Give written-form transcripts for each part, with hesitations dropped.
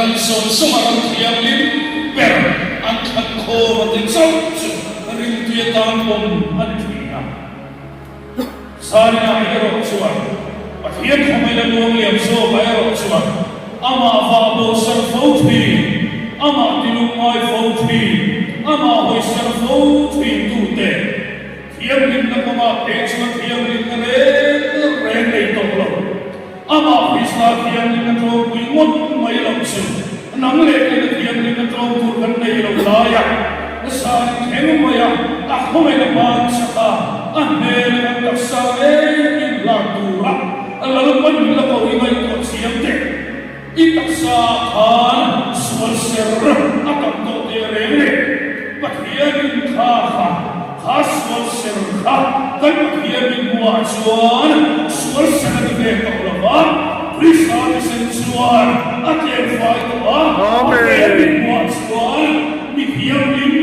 Ran sawmsawma ram thianghlim ber an thlan khawm a ti chauh chu ringtui atan pawm a ni thin a. Zaninah erawh chuan Pathian khawngaihna luang liam zawkah erawh chuan amah vah bohsar fo thin, amah tilungngai fo thin, amah hawisar fo thintute thianghlimna kawngah phei chuan thianghlimna reng reng nei tawh lo. Amah Krista thianghlimna tlawmpui ngawt mai loh chu nang leh keina thianghlimna tlawm tur kan nei lo laia sarin thleng mai a, a khawngaihna ban chak a, a hmel kan taksa ngei inhlan tura Lalpan min la ko i ngaihtuah chiang teh. I taksa ah khan sual ser a tam tawh teh reng le. Pathian in kha kha kha sual ser kha kan Pathian min hmuh ah chuan sual ser a ni ve tawh lo va, Krista thisen chuan a tlem fai tawh a, Pathian min hmuh ah chuan mi thianghlim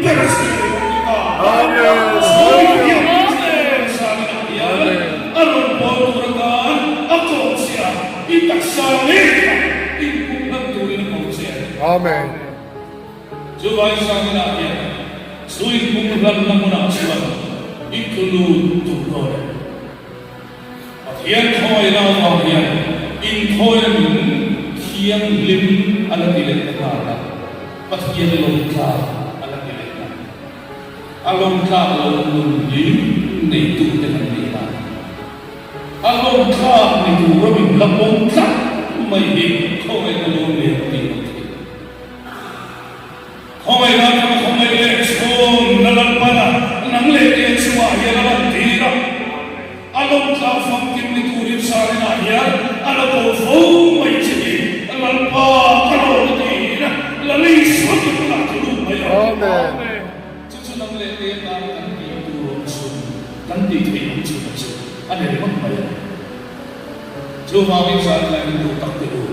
ber a si reng a ni ta. Chu mi thianghlim ber zan ah hian a rawn pawl tur atan a kawm che a. I taksa ngei kha inpum hlan turin a ko che a ni. Amen. Chuvai Sanginah hian chu inpum hlanna hmunah chuan i tlu lut tur dawn em? Pathian khawngaihna avang hian inthawina nun thianghlim a la ti leh ta nghal a, Pathian lawmtlak a la ti leh ta. A lawmtlak lo nun hlim neitute kan nih lai. A lawmthlak ni tura min la pawm tlat mai hi khawngaihna lawm leh a tih lo thei. Khawngaihna atanga khawngaih leh chhawn na Lalpana nang leh kei chungah hian a lan tir a, a lawmtlak famkim ni turin Sarinah hian a la ko fo mai che hi Lalpa ka lawm a tiin Lali sual te bulah ka lut mai ang. Chu chu nang leh kei atan kan tih tur awm chhun, kan tih theih awm chhun a chu a ni ringawt mai a. Chuvangin zan lai min duh tak teh u.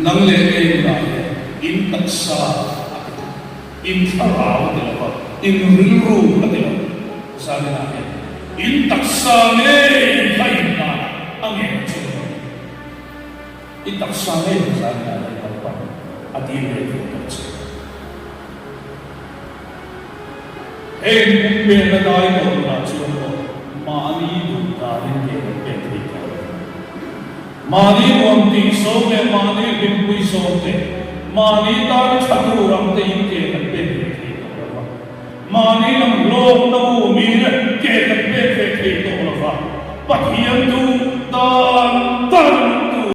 Nang leh kei nunah hian in taksa a ti lo, in thlarau a ti lo va, in rilru a ti lo. Zaninah hian in taksa ngei kha in hlanah a ngen chu a ni. I taksa ngei hi zaninah hian Lalpan a dil leh ve tawh che. Heng pumpenna dai tawh nunah chuan pawh mahni duh danin ke kan pen thei tawh lo. Mahni nuam tih zawng leh mahni hlimpui zawng te, mahni tan tha tur ang te in ke kan pen ve thei tawh lo va. Mahni lam hlawkna umin ke kan pen ve thei tawh lo va. Pathian duh dan dan.